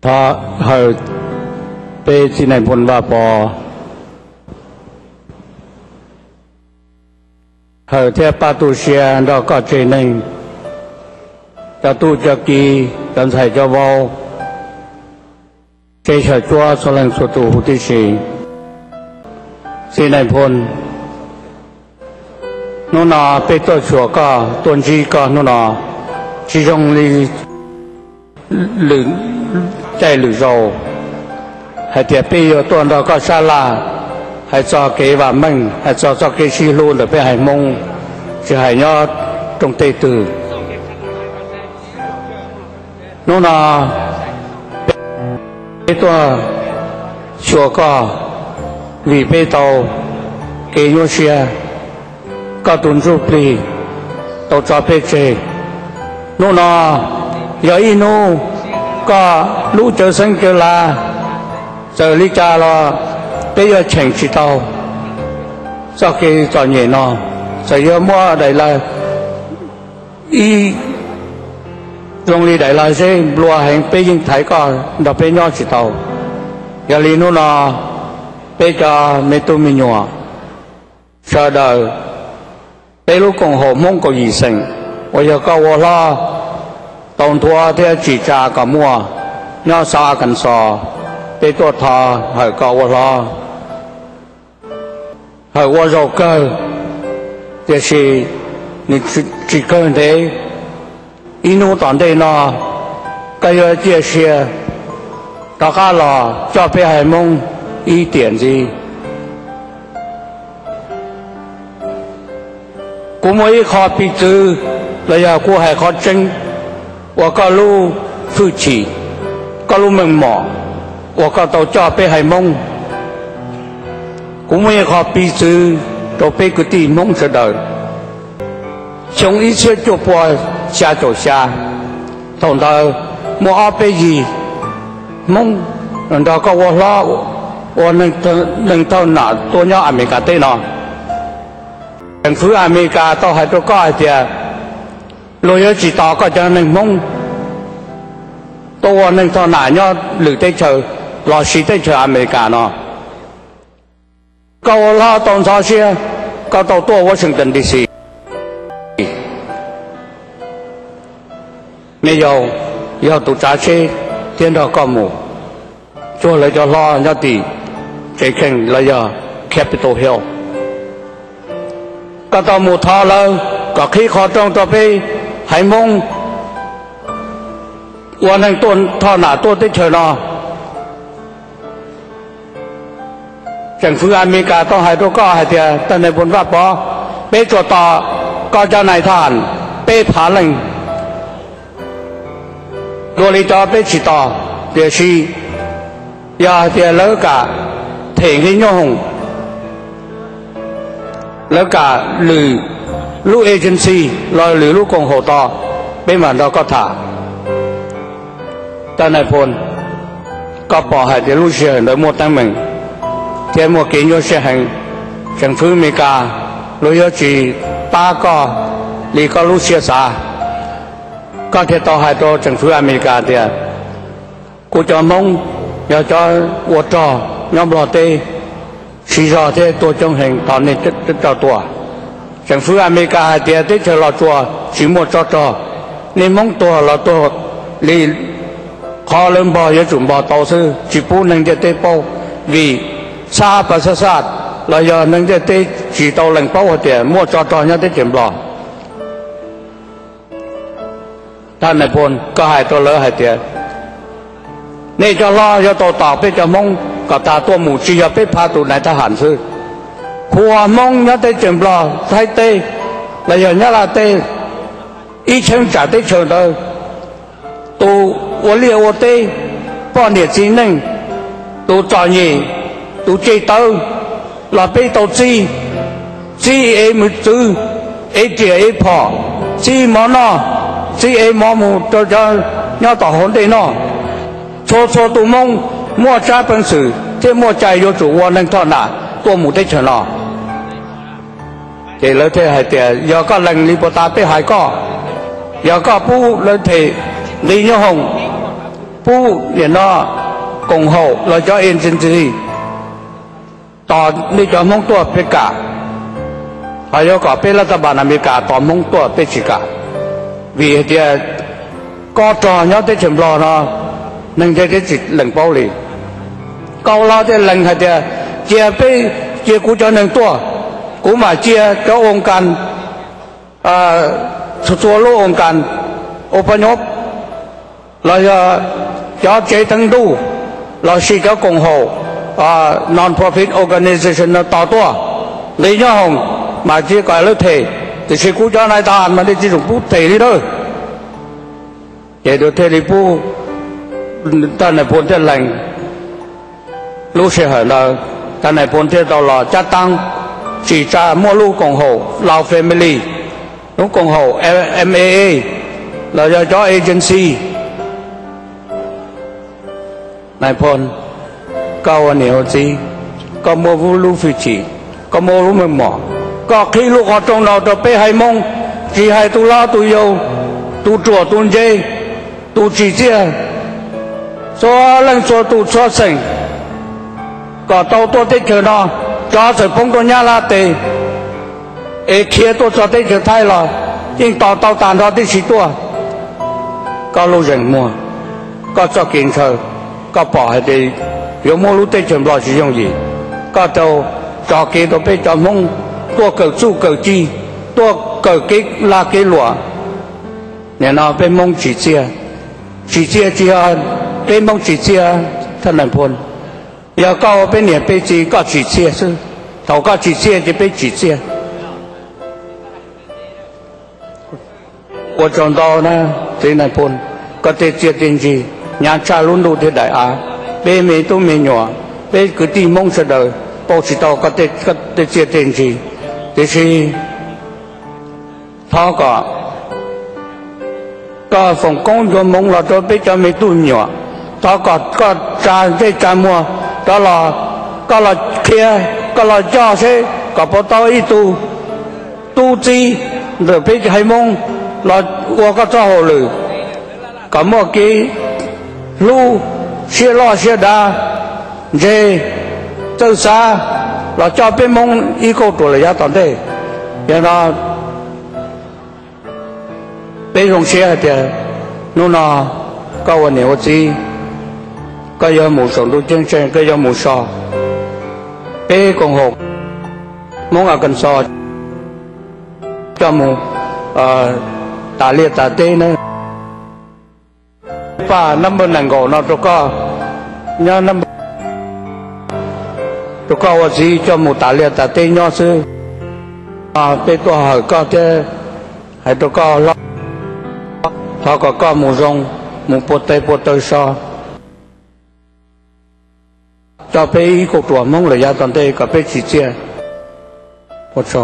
Thov hawm peb txiv Nais Phoo Vaj Pov, hawm thiab pab tu siab nrog koj tsev neeg, cov tub cov kiv, cov ntxhais cov vauv, tsev xyaw cuab txhua leej txhua tus huv tib si. Txiv Nais Phoo, hnub no peb tuaj xyuas koj, tuaj ntsib koj hnub no, tsis zoo li lwm caij lwm zaus hais tias peb yuav tuaj nrog koj sab laj, hais txog kev vam meej, hais txog txoj kev sib hlub ntawm peb haiv Hmoob, tsis hais nyob rooj teb twg. Hnub no peb tuaj xyuas koj vim peb tau kev nyuaj siab, koj tus ntsuj plig tau tso peb tseg. Hnub no yog ib hnub koj lub cawv xeeb cawv lav, txawm li cas los peb yuav cheem tsis tau txoj kev txom nyem no. Txawm yuav muab daim lawv ib zoo li daim lawv zeb nplua heev, peb yeej thaiv koj nrog peb nyob tsis tau. Yog li hnub no peb cov me tub me nyuam sawv daws, peb lub koom haum Hmoob kaum yim xeem uas yog koj ua hlob tau nthuav thiab tsim tsa kom muaj nyob sab Arkansas, peb tuaj thov hawm koj ua hlob. Hawm ua zaum kawg, tiam sis nws tsis kawg ntev. Ib hnub tom ntej no koj yuav ciaj sia rov qab los coj peb haiv Hmoob ib tiam ntxiv. Kuv muaj ib qho piv txwv los yog kuv hais qhov tseeb uas koj lub hwj chim, koj lub meej mom uas koj tau coj peb haiv Hmoob. Kuv muaj ib qho piv txwv rau peb kwv tij Hmoob sawv daws. Xyoo ib txhiab cuaj pua xya caum xya, thaum ntawd muaj ob peb yig Hmoob nrog koj ua hlob, ua neeg thoj nam tuaj nyob Amelikas teb no. Tsoom fwv Amelikas tau hais rau koj hais tias luag yuav tsis tos koj cov neeg Hmoob tuaj ua neeg thoj nam nyob lwm teb chaws los sis teb chaws Amelikas no. Koj ua hlob tau ntxhov siab, koj tau tuaj Washington D C. Me yaus yog tus tsav tsheb thiab nrog koj mus cuag lawv cov hlob nyob tim tsev kheej los yog Capitol Hill. Koj tau mus thov lawv kom qhib qhov rooj rau peb haiv Hmoob ua neeg tuaj thoj nam tuaj teb chaws no. Tsoom fwv Amelikas tau hais rau koj hais tias, tag nais phoo Vaj Pov, peb tsuas tos koj cov nais thoj ham peb phav leej. Dua li cov peb tsis tos, tiam sis yog hais tias lawv kam them nqi nyooj hoom, lawv kam lwm lub agency los lwm lub koom haum tos, peb mam nrog koj tham. Tag nais phoo, koj pom hais tias lub sij hawm ntawd muaj teeb meem thiab muaj kev nyuaj siab heev. Tsoom fwv Amelikas luag yuav tsis pab koj li koj lub siab xav. Koj thiaj tau hais rau tsoom fwv Amelikas tias, kuv cov Hmoob yog cov ua rog nyob Nplog teb, siv zog thiab tuag coob heev, thov nej coj tuaj. Tsoom fwv Amelikas hais tias teb chaws Los Tsuas tsis muaj tsov rog, nej Hmoob tuag los tuag li qhov lawv npog yuav tsum npog tau xwb, tsis pub neeg ntiaj teb paub, vim xab pas xab xaj los yog neeg ntiaj teb tsis tau lees paub hais tias muaj tsov rog nyob teb chaws Nplog. Tag nais phoo, koj hais rau lawv hais tias, nej cov hlob yuav tau tos peb cov Hmoob kom tas tuaj mus, tsis yog peb phav tus nais thaj ham xwb. Qhuas Hmoob nyob teb chaws Nplog, Thaib teb los yog Nyab Laj teb, ib cheeb tsam teb chaws ntawd, tus ua liaj ua teb, poj niam txiv neej, tus txom nyem, tus tseg tawv los peb tau txib, txib ev mws txwv, ev riam ev phom, txib mov noj, txib ev mov mus rau cov nyob tom hauv ntej noj. Txhua txhua tus Hmoob muaj tsab peev xwm thiab muaj cai yuav tsum ua neeg thoj nam tuaj mus teb chaws no. Ces lawv thiaj hais tias, yog koj lees li puas tas peb hais koj, yog koj pub lawv them nqi nyob hoom, Pub nim no koom haum los cov agency tos nej cov Hmoob tuaj peb kam, ho yuav kom peb lab tab npas Amelikas tos Hmoob tuaj peb tsis kam. Vim hais tias kob rog nyob teb chaws Nplog no neeg ntiaj teb tsis lees paub li. Koj ua luaj thiaj lees hais tias cia peb, cia kuv cov neeg tuaj, kuv mam cia cov ua kas, txhua txhua lub ua kas, ua pab nyob los yog cov tsev teev ntuj lossis cov koom haum, non-profit organization no tos tuaj, nqi nyob hoom mas cia kom lawv them, tiam sis kuv cov nai tas mas nej tsis txhob pub them li nawb. Ces thiaj li pub, thaj nais phoo thiaj lees. Lub sij hawm ntawd thaj nais phoo thiaj tau los cab taab, tsim tsa muaj lub koom haum Lao Family, lub koom haum M A A los yog cov agency. Nais phoo, koj ua niam ua txiv, koj muaj lub hwj chim, koj muaj lub meej mom, koj qhib lub qhov rooj no rau peb haiv Hmoob, tsis hais tus hlob tus yau, tus ruam tus ntse, tus tsim txiaj, txhua leej txhua tus txhua xeem, kom tau tuaj teb chaws no, tov txawm poob rau Nyab Laj tes es khiav tuaj txog teb chaws Thaib los yeej tos tau tag nrho tib si tuaj. Koj lub zeem muag, koj txoj kev ntshaw, koj pom hais tias yuav muab lub teb chaws Nplog tsis yooj yim, koj tau tso kev rau peb cov Hmoob tuaj kawm txuj kawm ci, tuaj kawm kev lag kev luam. Nim no peb Hmoob tsim txiaj, tsim txiaj tsis yog peb Hmoob tsim txiaj, thaj nais phoo, yog koj ua peb niam peb txiv koj tsim txiaj xwb. Thaum koj tsim txiaj ces peb tsim txiaj. Ua tsaug ntau na, txiv nais phoo, koj tej txiaj tej ntsig hnyav tshaj lub ntuj thiab daim av. Peb me tub me nyuam, peb kwv tij Hmoob sawv daws paub tsis tau koj tej txiaj tej ntsig, tiam sis thov kom koj foom koob ncuav hmoov los rau peb cov me tub me nyuam. Thov kom koj tsa ntsej tsa muag rov los, koj los qhia, koj los coj seb kom puas tau ib tug tub txib ntawm peb haiv Hmoob los ua koj txoj hauj lwm, kom muaj kev hlub, siab loj siab dav, ntse, txawj xav, los coj peb Hmoob ib kauj ruam lawm yav tom ntej. Yog no peb zoo siab hais tias hnub no koj ua niam ua txiv, koj yuav mus saum ntuj ceeb tsheej, koj yuav mus so peb koom haum Hmoob Arkansas coj mus tas liaj tas teb nawb. Paj number nees nkaum no rau koj, nyob number rau koj ua txiv coj mus tas liaj tas teb nyob xwb. Peb tuaj hawm koj thiab hais rau koj hlob, thov kom koj mus zoo, mus puag tes puag taw so, coj peb ib kauj ruam Hmoob lawm yav tom ntej kom peb tsim txiaj. Ua tsaug.